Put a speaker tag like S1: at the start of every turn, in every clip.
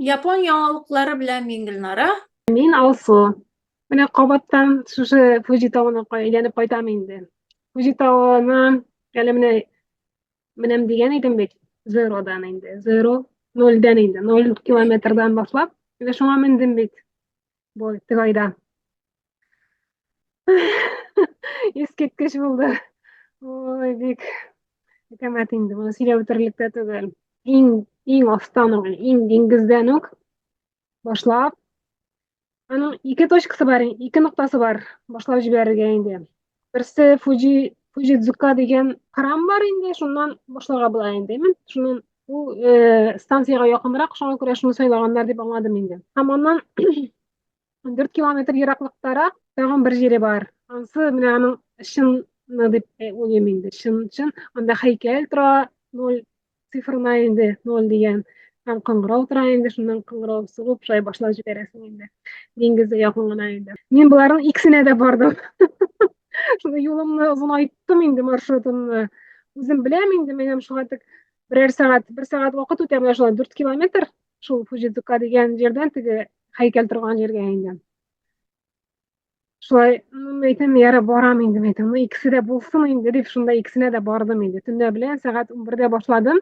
S1: Япон яңалыклары белән мин Гөлнара.
S2: Мин Алсу. Менә кабаттан шушы Фуҗи тавына әйләнеп кайтам инде. Фуҗи тавына әле менә менәм дигән идем бит, зеродан инде. Зеро, нольдән инде, ноль километрдан башлап, менә шуңа мендем бит. Бу теге айда. Искиткеч булды. Ой, бик әкәмәт инде, моны сөйләп бетерерлек тә түгел. Иң иң астан ук, иң диңгездән үк башлап, аның ике точкасы бар, ике ноктасы бар башлап җибәрергә инде. Берсе Фуҗи Фуҗидзука дигән храм бар инде, шуннан башларга була инде. Мин шуннан ул станциягә якынрак, шуңа күрә шуны сайлаганнар дип аңладым инде. Һәм аннан 4 километр ераклыктарак тагын бер җире бар. Ансы менә аның чын дип уйлыйм инде. Чын чын. Анда һәйкәл тора, ноль цифрына инде, ноль дигән. Һәм кыңгырау тора инде, шуннан кыңгырау сугып, шулай башлап җибәрәсең инде. Диңгезгә якын гына инде. Мин боларның икесенә дә бардым. Шуны юлымны озынайттым инде маршрутымны. Үзем беләм инде, минем шуңа тик берәр сәгать, бер сәгать вакыт үтә, менә шулай 4 километр шул Фуҗидзука дигән җирдән теге һәйкәл торган җиргә инде. Шулай, ну, әйтәм, яра барам инде, әйтәм, ну, икесе дә булсын инде дип, шунда икесенә дә бардым инде. Төнлә белән сәгать 11-дә башладым.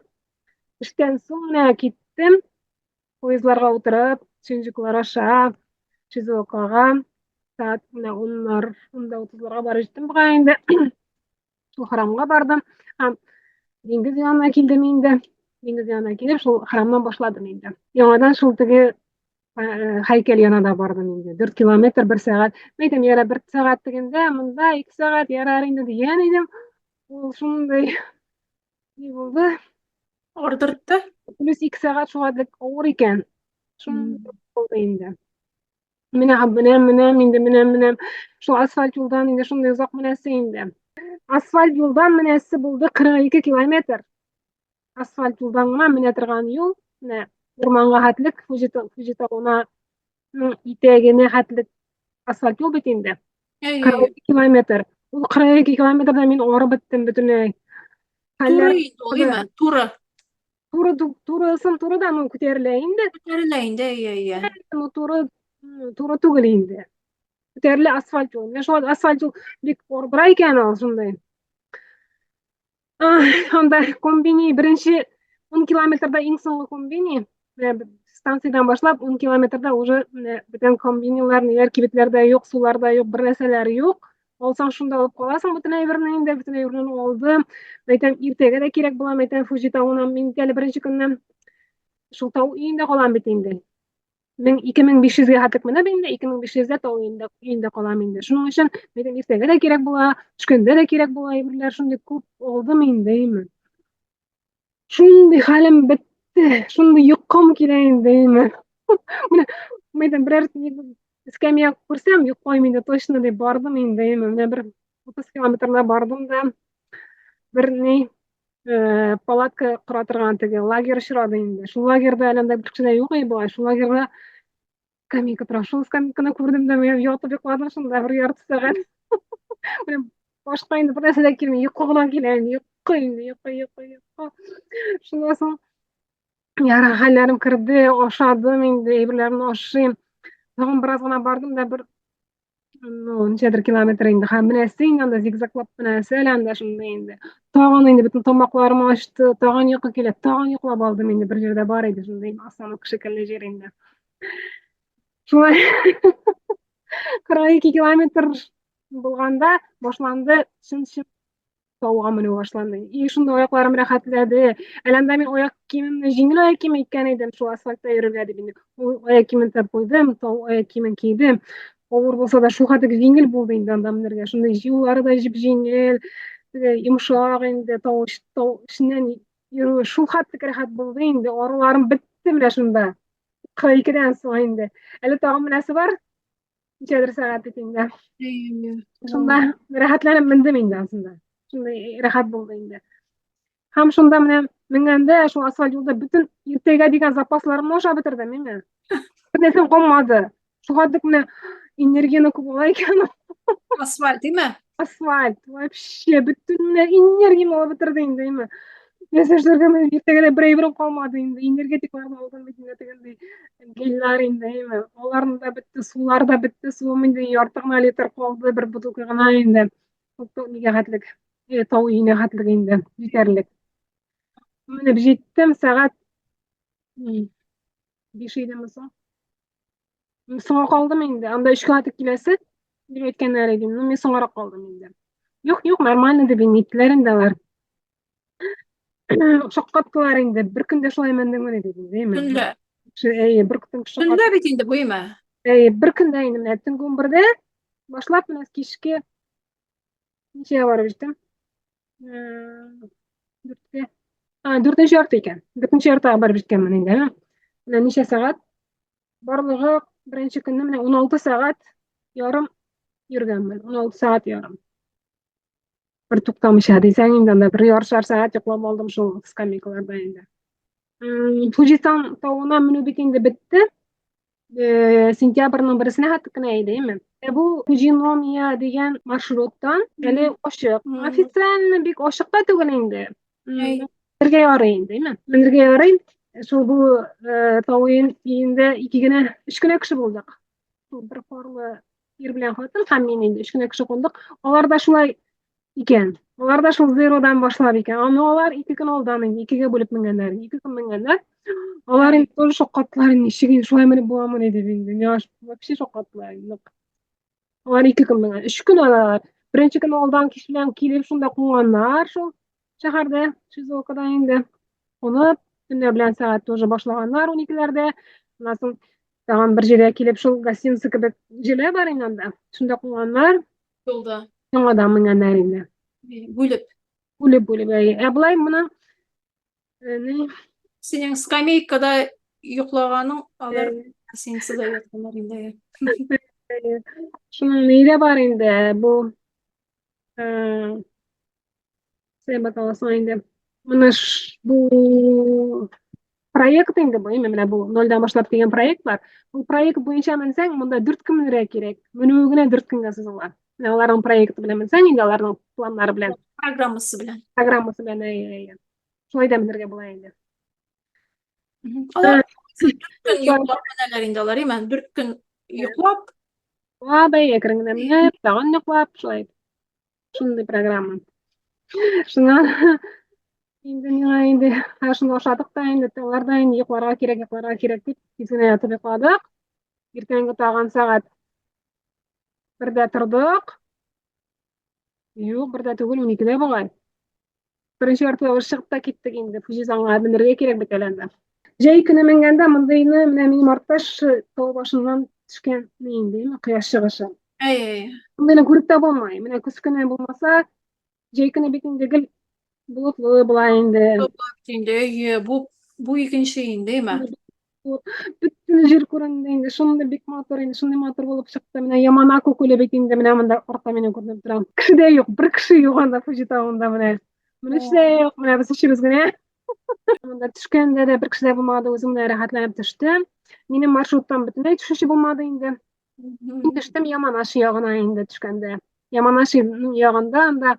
S2: Эштән соң менә киттем. Поездларга утырып, Шинджукулар аша, Шизуокага. Сәгать менә 10-нар, 10:30-ларга барып җиттем бугай инде. Шул храмга бардым һәм диңгез янына килдем инде. Диңгез янына килеп, шул храмнан башладым инде. Яңадан шул теге һәйкәл янына да бардым инде. 4 километр бер сәгать. Мин әйтәм, яра бер сәгать дигәндә, монда 2 сәгать ярар инде дигән идем. Ул шундый ни булды?
S1: Ардыртты.
S2: Плюс 2 сәгать шуңа авыр икән. Шундый булды инде. Менә менәм, менәм инде, менәм, менәм. Шул асфальт юлдан инде шундый озак менәсе инде. Асфальт юлдан менәсе булды 42 километр. Асфальт юлдан гына менә торган юл, менә урманга хәтлек, Фуҗи Фуҗи тавына итәгенә хәтлек асфальт юл бит инде. 42 километр. Ул 42 километрда мин арып беттем бөтенләй.
S1: Туры инде ул, әйме? Туры.
S2: Туры турысын туры да, ну, күтәрелә инде.
S1: Күтәрелә инде, әйе, әйе.
S2: Ну, туры туры түгел инде. Күтәрелә асфальт юл. Менә шул асфальт юл бик ордыра икән ул шундый. Анда комбини беренче 10 километрда иң соңгы комбини. Менә станциядән башлап 10 километрда уже менә бүтән комбинилар, ниләр, кибетләрдә юк, сулар да юк, бер нәрсәләр юк. Алсаң шунда алып каласың бөтен әйберне инде, бөтен әйберне алдым. Әйтәм, иртәгә дә кирәк була, әйтәм, Фуҗи тавына мин әле беренче көнне шул тау өендә калам бит инде. Мең, 2500-гә хәтлек менеп инде, 2500-дә тау өендә, өендә калам инде. Шуның өчен әйтәм, иртәгә дә кирәк була, төшкәндә дә кирәк була әйберләр, шундый күп алдым инде, әйме. Шундый хәлем бетте, шундый йокым килә инде, әйме. Менә, мәйтәм, берәр эскәмия күрсәм, йоклыйм инде точно дип бардым инде, әйме. Менә бер 30 километрда бардым да, бер ни палатка кора торган теге лагерь очрады инде. Шул лагерьда әле анда бер кеше дә юк иде бугай, шул лагерьда скамейка тора. Шул скамейканы күрдем дә, мин ятып йокладым шунда бер ярты сәгать. Менә башка инде бер нәрсә дә килми, йокы гына килә инде, йокы инде, йокы, йокы, йокы. Шуннан соң яра хәлләрем керде, ашадым инде, әйберләрне ашыйм. Тагын бераз гына бардым да бер ну, ничәдер километр инде. Һәм менәсе инде анда зигзаглап менәсе әле анда шунда инде. Тагын инде бөтен тамакларым ачты, тагын йокы килә, тагын йоклап алдым инде. Бер җирдә бар иде шундый остановка шикелле җир инде. Шулай 42 километр булганда башланды чын-чын тауга менү башланды. И шунда аякларым рәхәтләде. Әле анда мин аяк киемемне җиңел аяк киеме иткән идем, шул асфальтта йөрергә дип инде. Ул аяк киемен тәп куйдым, тау аяк киемен кидем. Авыр булса да шул хәтле җиңел булды инде анда менәргә. Шундый юллары да җип-җиңел, йомшак инде тау тау эченнән йөрү шул хәтле рәхәт булды инде. Аруларым бетте менә шунда. 42-дән соң инде. Әле тагын менәсе бар. Ничәдер сәгать бит инде. Шунда рәхәтләнеп мендем инде ансында. Шундый рәхәт булды инде. Һәм шунда менә менгәндә шул асфальт юлда бөтен иртәгә дигән запасларымны ашап бетердем мин. Бер нәрсәм калмады. Шуңа тик менә энергияне күп ала икән.
S1: Асфальт, димме?
S2: Асфальт вообще бөтен менә энергияне алып бетерде инде, әйме. Нәрсә эшләргә менә иртәгә дә бер әйберем калмады инде. Энергетикларны алдым бит инде тегендәй. Гельләр инде, әйме. Аларны да бетте, сулар да бетте, суым инде ярты гына литр калды, бер бутылка гына инде. Ул нигә хәтлек, тау өенә хәтлек инде, җитәрлек. Менеп җиттем, сәгать 5 идеме соң? Соңга калдым инде. Анда өчкә хәтлек киләсе, дип әйткәннәр иде. Ну, мин соңгарак калдым инде. Юк, юк, нормально дип инде әйттеләр инде алар. Шаккаттылар инде. Бер көндә шулай мендеңмени дип инде, әйме?
S1: Төнлә.
S2: Әйе, бер көн
S1: шаккат. Төнлә бит инде бу, әйме?
S2: Әйе, бер көндә инде менә төнге 11-дә башлап менә кичке ничәгә барып җиттем? Дүрткә. А, дүртенче ярты икән. Дүртенче яртыга барып җиткәнмен инде. Менә ничә сәгать? Барлыгы беренче көнне менә 16 сәгать ярым йөргәнмен. 16 сәгать ярым. Бер туктамыйча дисәң инде анда бер ярышар сәгать йоклап алдым шул скамейкаларда инде. Фуджисан тавына менү бит инде бетте. Сентябрьнең берсенә хәтле кенә иде, әйме? Ә бу Фуджиномия дигән маршруттан әле ачык. Официально бик ачык та түгел инде. Менергә ярый инде, әйме? Менергә ярый. Шул бу тау өендә ике генә, өч кенә кеше булдык. Шул бер парлы ир белән хатын һәм мин инде өч кенә кеше калдык. Алар да шулай икән. Алар да шул зеродан башлап икән. Аны алар 2 көн алдан инде икегә бүлеп менгәннәр. 2 көн менгәннәр. Алар инде тоже шаккаттылар, ничек инде шулай менеп буламыни дип инде. Миңа вообще шаккаттылар нык. Алар 2 көн менгән. 3 көн алар. Беренче көн алдан кич белән килеп шунда кунганнар шул шәһәрдә, Шизуокада инде. Кунып, төнлә белән сәгать тоже башлаганнар 12-ләрдә. Аннан соң тагын бер җиргә килеп шул гостиница кебек җирдә бар инде анда. Шунда кунганнар.
S1: Юлда.
S2: Яңадан менгәннәр инде.
S1: Бүлеп.
S2: Бүлеп, бүлеп. Әйе. Ә болай моны ни?
S1: Синең скамейкада йоклаганың, алар гостиницада ятканнар инде.
S2: Шуның ни дә бар инде, бу сәбәп аласың инде. Моны бу проект инде бу, менә бу нольдән башлап дигән проект бар. Бу проект буенча менсәң, монда 4 көн менергә кирәк. Менүе генә 4 көнгә сузыла. Менә аларның проекты белән менсәң, инде аларның планнары белән.
S1: Программасы белән.
S2: Программасы белән, әйе, әйе. Шулай да менергә була инде.
S1: Алар 4 көн йоклап менәләр инде алар, әйме? 4 көн йоклап.
S2: Йоклап, әйе, әкрен генә менеп, тагын йоклап, шулай. Шундый программа. Шуңа инде миңа инде хәзер шуны ашадык та инде, алар да инде йокларга кирәк, йокларга кирәк дип тиз генә ятып йокладык. Иртәнге тагын сәгать 1-дә тордык. Юк, 1-дә түгел, 12-дә бугай. Беренче яртыда уже чыгып та киттек инде. Фуҗисанга менергә кирәк бит әле анда. Җәй көне менгәндә мондыйны менә минем артта тау башыннан төшкән ни инде, кояш чыгышы.
S1: Әй.
S2: Мондыйны күреп тә булмый. Менә көз көне булмаса, җәй көне бит инде гел болытлы була инде.
S1: Инде, әйе, бу икенче инде, әйме?
S2: Бөтен җир күренде инде, шундый бик матур инде, шундый матур булып чыкты. Менә Яманако күле бит инде менә монда артта минем күренеп тора. Кеше дә юк, бер кеше юк анда Фуҗи тавында менә. Менә кеше дә юк, менә без өчебез генә. Монда төшкәндә дә бер кеше дә булмады, үзем генә рәхәтләнеп төштем. Минем маршруттан бөтенләй төшүче булмады инде. Мин төштем Яманаши ягына инде төшкәндә. Яманаши ягында анда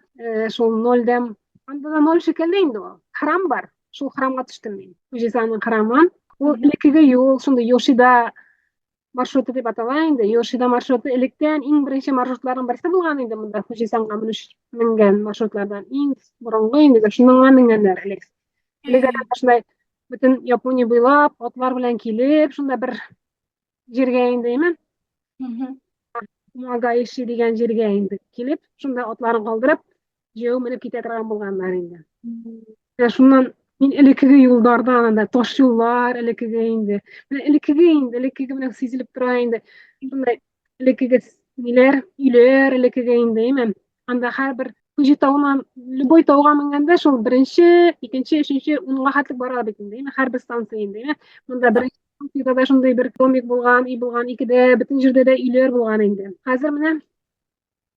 S2: шул нольдән, анда да ноль шикелле инде ул. Храм бар. Шул храмга төштем мин. Фуҗисанның храмы. Ул элеккеге юл, шундый Йошида маршруты дип атала инде. Йошида маршруты электән иң беренче маршрутларның берсе булган инде монда Фуҗисанга менгән маршрутлардан иң борынгы инде шуннан менгәннәр элек. Элек шундай бөтен Япония буйлап атлар белән килеп, шунда бер җиргә инде, әйме? Магаиши дигән җиргә инде килеп, шунда атларын калдырып, җәяү менеп китә торган булганнар инде. Менә шуннан мин элеккеге юлдардан анда таш юллар элеккеге инде. Менә элеккеге инде, элеккеге менә сизелеп тора инде. Шундай элеккеге ниләр, өйләр элеккеге инде, әйме? Анда һәрбер Фуҗи тавына, любой тауга менгәндә шул беренче, икенче, өченче, унга хәтлек бара бит инде, әйме? Һәрбер станция инде, әйме? Монда беренче станциядә дә шундый бер домик булган, өй булган, икедә, бөтен җирдә дә өйләр булган инде. Хәзер менә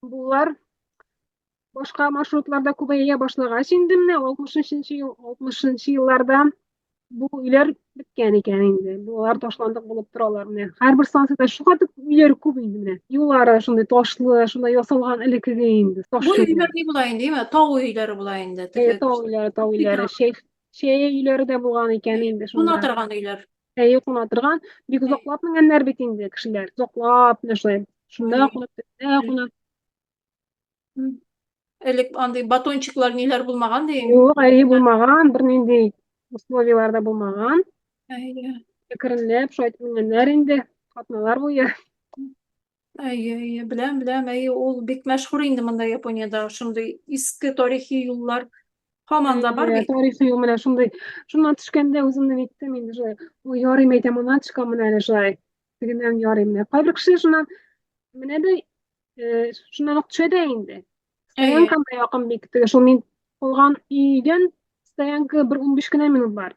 S2: булар башка маршрутларда күбәя башлагач инде менә 60 ел, 60 елларда бу өйләр беткән икән инде. Булар ташландык булып торалар менә. Һәрбер станциядә шулкадәр өйләр күп инде менә. Юллары шундый ташлы, шундай ясалган элеккеге инде. Таш
S1: Бу өйләр ни була инде, әйме? Тау өйләре була инде.
S2: Тау өйләре, тау өйләре. Чәй, чәй өйләре дә булган икән инде
S1: шунда. Куна торган өйләр.
S2: Әйе, куна торган. Бик озаклап менгәннәр бит инде кешеләр. Озаклап, менә шулай. Шунда кунып, төнлә кунып.
S1: Элек андый батончиклар ниләр булмаган ди.
S2: Юк, әйе, булмаган, бернинди условияләр дә булмаган.
S1: Әйе.
S2: Әкренләп шулай менгәннәр инде, атналар буе.
S1: Әйе, әйе, беләм, беләм. Әйе, ул бик мәшһүр инде монда Япониядә шундый иске тарихи юллар һаман да бар бит.
S2: Тарихи юл менә шундый. Шуннан төшкәндә үземне ниттем инде шулай. Ой, ярый әйтәм, моннан төшкән әле шулай. Тегеннән ярый менә. Кайбер кеше шуннан менә дә шуннан ук төшә дә инде. Стоянкам да якын бик. Теге шул мин калган өйдән стоянка бер 15 кенә минут бар.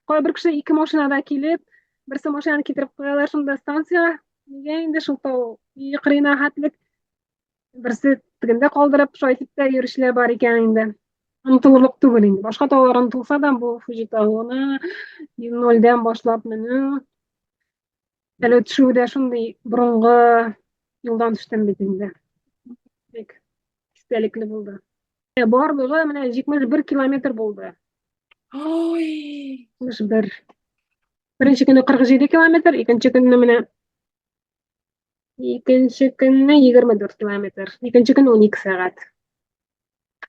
S2: Кайбер кеше ике машинада килеп, берсе машинаны китереп куялар шунда станциягә. Нигә инде шул тау өй кырыена хәтлек берсе тегендә калдырып, шулай итеп тә йөрүчеләр бар икән инде. Онытылырлык түгел инде. Башка таулар онытылса да, бу Фуҗи тавына нольдән башлап менү. Әле төшүе дә шундый борынгы юлдан төштем бит инде. Бик истәлекле булды. Барлыгы менә 71 километр булды.
S1: Ой!
S2: 71. Беренче көнне 47 километр, икенче көнне менә икенче көнне 24 километр. Икенче көн 12 сәгать.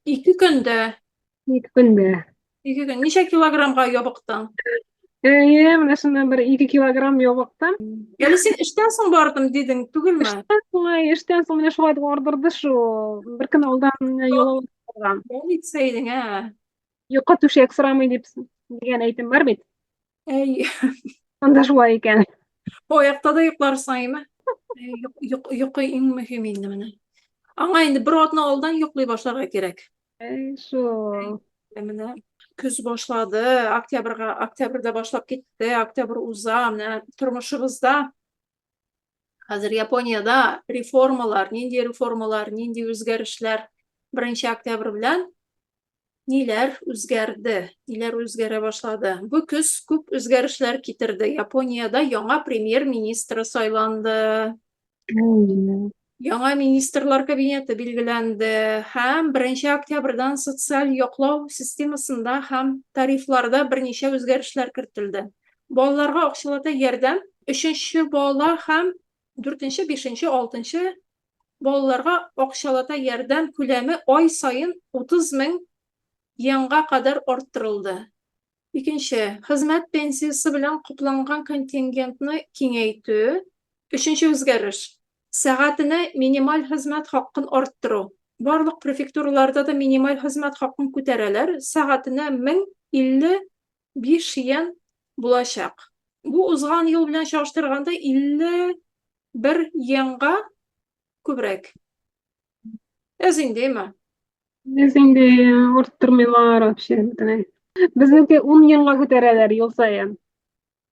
S1: Ике көндә.
S2: Ике көндә.
S1: Ике көн. Ничә килограммга ябыктың?
S2: Әйе, менә шуннан бер 2 килограмм ябыктым.
S1: Әле син эштән соң бардым дидең, түгелме?
S2: Эштән соң, эштән соң менә шулай дип ардырды шул. Бер көн алдан менә ял алып
S1: калган. Ял итсәйдең, ә?
S2: Йокы түшәк сорамый дип дигән әйтем бар бит.
S1: Әй.
S2: Анда шулай икән.
S1: Аякта да йокларсың, әйме? Йокы иң мөһим инде менә. Аңа инде бер атна алдан йоклый башларга кирәк.
S2: Әй, шул.
S1: Менә көз башлады, октябрьгә, октябрьдә башлап китте, октябрь уза, менә тормышыбызда хәзер Япониядә реформалар, нинди реформалар, нинди үзгәрешләр 1 октябрь белән ниләр үзгәрде, ниләр үзгәрә башлады. Бу көз күп үзгәрешләр китерде. Япониядә яңа премьер-министры сайланды. Яңа министрлар кабинеты билгеләнде һәм 1 октябрьдән социаль яклау системасында һәм тарифларда берничә үзгәрешләр кертелде. Балаларга акчалата ярдәм өченче бала һәм дүртенче, бишенче, алтынчы балаларга акчалата ярдәм күләме ай саен 30 мең йенга кадәр арттырылды. Икенче, хезмәт пенсиясе белән капланган контингентны киңәйтү. Өченче үзгәреш, сәгатенә минималь хезмәт хакын арттыру. Барлык префектураларда да минималь хезмәт хакын күтәрәләр, сәгатенә 1055 йен булачак. Бу узган ел белән чагыштырганда 51 йенга күбрәк. Әз инде, әйме?
S2: Без инде арттырмыйлар вообще бөтенләй. Безнеке 10 йенга күтәрәләр ел саен.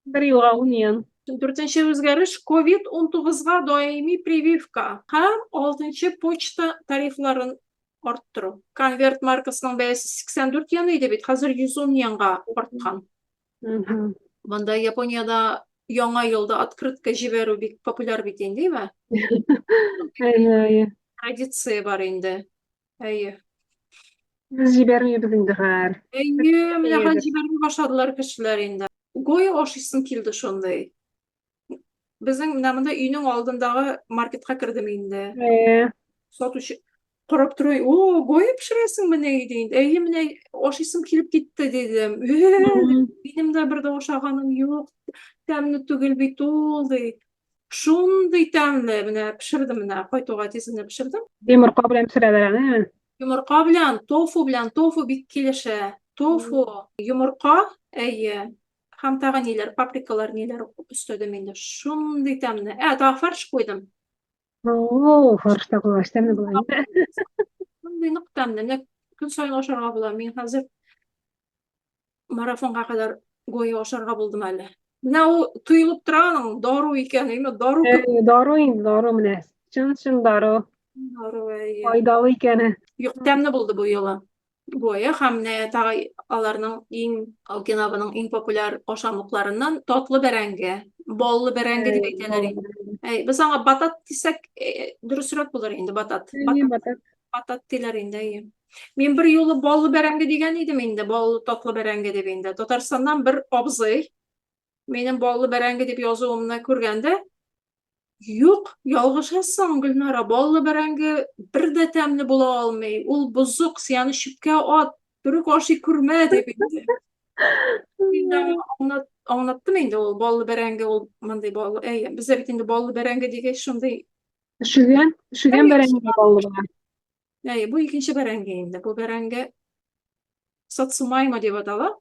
S2: Бер елга 10 йен.
S1: Дүртенче үзгәреш COVID-19-га даими прививка һәм алтынчы почта тарифларын арттыру. Конверт маркасының бәясе 84 йен иде бит, хәзер 110 йенга арткан. Монда Япониядә яңа елда открытка җибәрү бик популяр бит инде, әйме?
S2: Әйе, әйе.
S1: Традиция бар инде. Әйе.
S2: Без җибәрмибез инде хәзер.
S1: Әйе, менә хәзер җибәрми башладылар кешеләр инде. Гоя ашыйсым килде шундый. Безнең менә монда өйнең алдындагы маркетка кердем инде.
S2: Әйе.
S1: Сатучы карап тора, о, гоя пешерәсең менә иде инде. Әйе, менә ашыйсым килеп китте дидем. Минем дә бер дә ашаганым юк. Тәмле түгел бит ул, ди. Шундый тәмле, менә пешердем менә, кайтуга тиз генә пешердем.
S2: Йомырка белән пешерәләр аны.
S1: Йомырка белән, тофу белән, тофу бик килешә. Тофу, йомырка, әйе. Һәм тагы ниләр, паприкалар ниләр өстәдем инде. Шундый тәмле. Ә, тагы фарш куйдым.
S2: О, фарш та куйгач тәмле була инде.
S1: Шундый нык тәмле. Менә көн саен ашарга була. Мин хәзер марафонга кадәр гойя ашарга булдым әле. Менә ул тоелып тора аның дару икән, әйме, дару
S2: кебек. Дару инде, дару менә. Чын-чын дару.
S1: Дару, әйе.
S2: Файдалы икәне.
S1: Юк, тәмле булды бу юлы. Гойя һәм менә тагы аларның иң Окинаваның иң популяр ашамлыкларыннан татлы бәрәңге, баллы бәрәңге дип әйтәләр инде. Әй, без аңа батат дисәк, дөресрәк булыр инде батат.
S2: Батат.
S1: Батат диләр инде, әйе. Мин бер юлы баллы бәрәңге дигән идем инде, баллы татлы бәрәңге дип инде. Татарстаннан бер абзый Минем баллы бәрәңге дип язуымны күргәндә, юк, ялгышасың, Гөлнара, баллы бәрәңге бер дә тәмле була алмый. Ул бозык, син аны чүпкә ат, берүк ашый күрмә, дип инде. Мин дә аңа аңлаттым инде, ул баллы бәрәңге, ул мондый баллы. Әй, бездә бит инде баллы бәрәңге дигәч, шундый.
S2: Өшегән, өшегән бәрәңге баллы була.
S1: Әй, бу икенче бәрәңге инде. Бу бәрәңге сацумайма дип атала,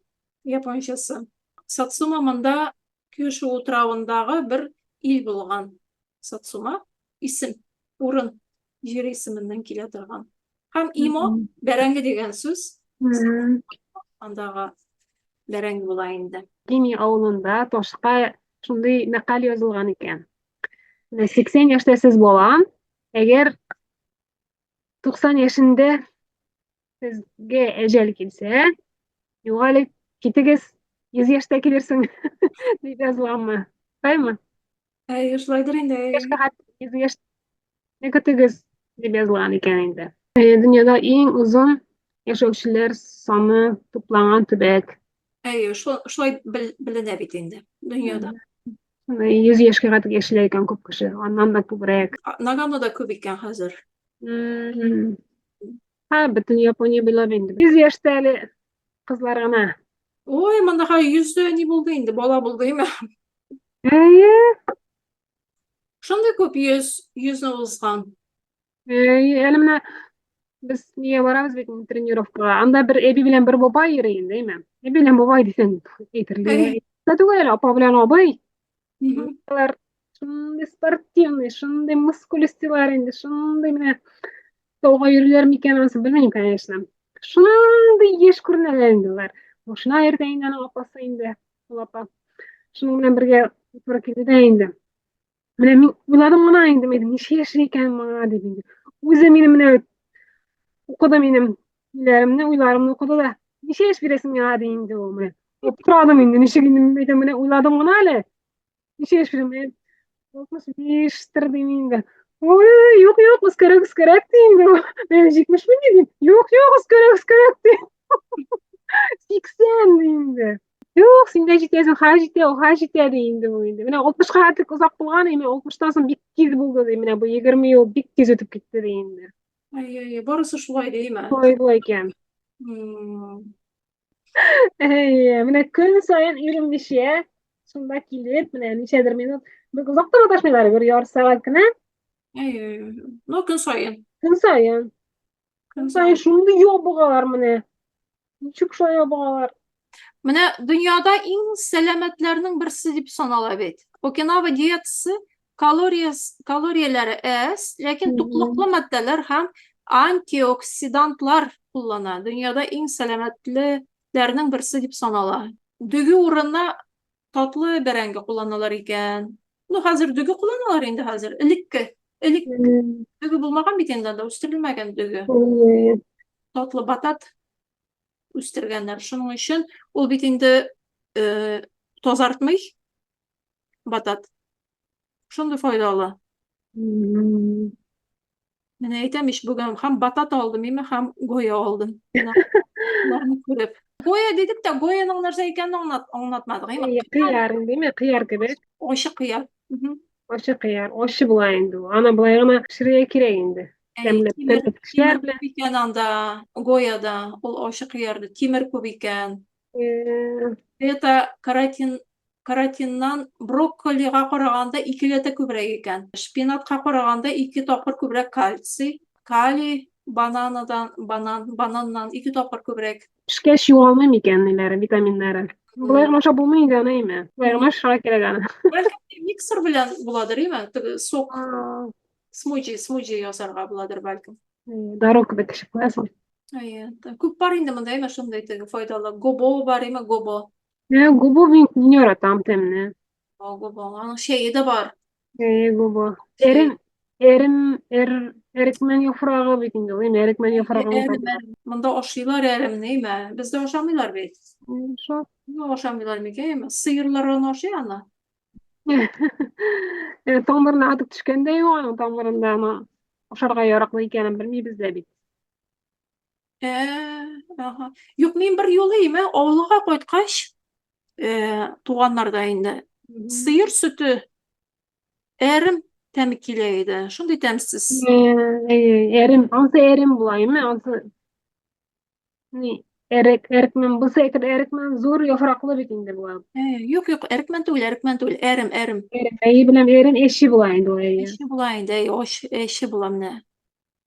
S1: япончасы. Сацума монда Кюшу утравындагы бер ил булган. Сацума исем, урын, җир исеменнән килә торган. Һәм имо бәрәңге дигән сүз. Андагы бәрәңге була инде.
S2: Кими авылында ташка шундый мәкаль язылган икән. Менә 80 яшьтә сез балам, әгәр 90 яшендә сезгә әҗәл килсә, югали китегез, 100 яшьтә килерсең, дип язылганмы? Шулаймы?
S1: Әйе, шулайдыр инде.
S2: Яшькә хәтле 100 яшьне көтегез, дип язылган икән инде. Дөньяда иң озын яшәүчеләр саны тупланган төбәк.
S1: Әйе, шулай беленә бит инде дөньяда.
S2: 100 яшькә кадәр яшиләр икән күп кеше, аннан да күбрәк.
S1: Нагано да күп икән хәзер.
S2: Һа, бөтен Япония буйлап инде. 100 яшьтә әле кызлар гына.
S1: Ой, монда хәзер 100 дә ни булды инде, бала булды име?
S2: Әйе.
S1: Шундый күп 100, 100-не узган.
S2: Әй, әле менә без нигә барабыз бит инде тренировкага. Анда бер әби белән бер бабай йөри инде, әйме? Әби белән бабай дисәң, әйтерлек. Ә түгел әле, апа белән абый. Алар шундый спортивный, шундый мускулистылар инде, шундый менә тауга йөриләр микән, анысы белмим, конечно. Шундый яшь күренәләр инде алар. Машина йөртә инде аның апасы инде, ул апа. Шуның белән бергә туры килде дә инде. Менә мин уйладым гына инде, мин ничә яшь икән моңа дип инде. Үзе мине менә укыды минем ниләремне, уйларымны укыды да. Ничә яшь бирәсең миңа ди инде ул менә. Аптырадым инде, ничек инде мин әйтәм, менә уйладым гына әле. Ничә яшь бирәм? Мин 65-тер дим инде. Ой, юк, юк, үскәрәк, үскәрәк ди инде. Мин 70 дим. Юк, юк, үскәрәк, үскәрәк ди. 80 ди инде. Юк, син дә җитәсең, хәл җитә, ул хәл җитә ди инде бу инде. Менә 60-ка хәтлек озак булган, инде 60-тан соң бик тиз булды ди. Менә бу 20 ел бик тиз үтеп китте ди инде.
S1: Әй, әй, барысы шулай димме?
S2: Шулай була икән. Әй, менә көн саен иренмичә шунда килеп, менә ничәдер минут, бик озак та маташмыйлар, бер ярты сәгать кенә.
S1: Әй, ну көн саен.
S2: Көн саен. Көн саен шундый ябыгалар менә. Ничек шулай ябыгалар?
S1: Менә дөньяда иң сәламәтләрнең берсе дип санала бит. Окинава диетасы калорияләре әз, ләкин туклыклы матдәләр һәм антиоксидантлар куллана. Дөньяда иң сәламәтлеләрнең берсе дип санала. Дөге урынына татлы бәрәңге кулланалар икән. Ну, хәзер дөге кулланалар инде хәзер. Элекке. Элек дөге булмаган бит инде анда, үстерелмәгән дөге. Татлы батат үстергәннәр. Шуның өчен ул бит инде тазартмый батат. Шундый файдалы. Менә әйтәм ич, бүген һәм батат алдым, име, һәм гоя алдым. Менә шуларны күреп. Гоя дидек тә, гояның нәрсә икәнен аңлат, аңлатмадык, име?
S2: Әйе, кыяр, димме? Кыяр кебек.
S1: Ачы кыяр.
S2: Ачы кыяр, ачы була инде ул. Аны болай гына пешерергә кирәк инде.
S1: Тәмләп, тәмләткечләр белән. Күп икән анда, гояда, ул ачы кыяр, тимер күп икән. Бета каротин Каротиннан брокколига караганда икеләтә күбрәк икән. Шпинатка караганда ике тапкыр күбрәк кальций, калий, бананадан, банан, бананнан ике тапкыр күбрәк.
S2: Пешкәч югалмый микән ниләре, витаминнары? Болай гына ашап булмый инде аны, әйме? Болай гына ашарга кирәк аны.
S1: Бәлкем миксер белән буладыр, әйме? Теге сок, смузи, смузи ясарга буладыр бәлкем.
S2: Дару кебек эчеп куясың.
S1: Әйе, күп бар инде монда, әйме, шундый теге файдалы. Гобо бар, әйме, гобо.
S2: Ә, губу мин мин яратам тәмне.
S1: О, гобо. Аның чәе дә бар.
S2: Әйе, губу. Эрем, эрем, эр, әрекмән яфрагы бит инде ул, әйме, әрекмән яфрагының
S1: Әрем,
S2: татлы.
S1: әрем. Монда ашыйлар әремне, әйме. Бездә ашамыйлар бит.
S2: Шул.
S1: Юк, ашамыйлар микән, әйме? Сыерлар аны ашый аны.
S2: Тамырына атып төшкән дә юк аның тамырында аны ашарга яраклы икәнен белмибез дә бит.
S1: Ә, ага. Юк, мин бер юлы име, авылга кайткач, Туганнарда инде. Сыер сөте әрем тәме килә иде. Шундый тәмсез.
S2: Әрем, ансы әрем була, әйме? Ансы ни? Әрек, әрекмән, бусы әрекмән зур яфраклы бит инде була.
S1: Юк, юк, әрекмән түгел, әрекмән түгел, әрем, әрем.
S2: Әрем, әйе беләм, әрем әче була инде ул, әйе.
S1: Әче була инде, әйе, әче була менә.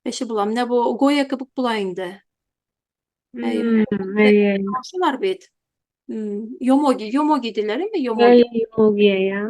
S1: Әче була. Менә бу Гоя кебек була инде. Әйе.
S2: Әйе.
S1: Шулар бит. Йомоги, йомоги диләр инде, йомоги.
S2: Әйе, йомоги, әйе.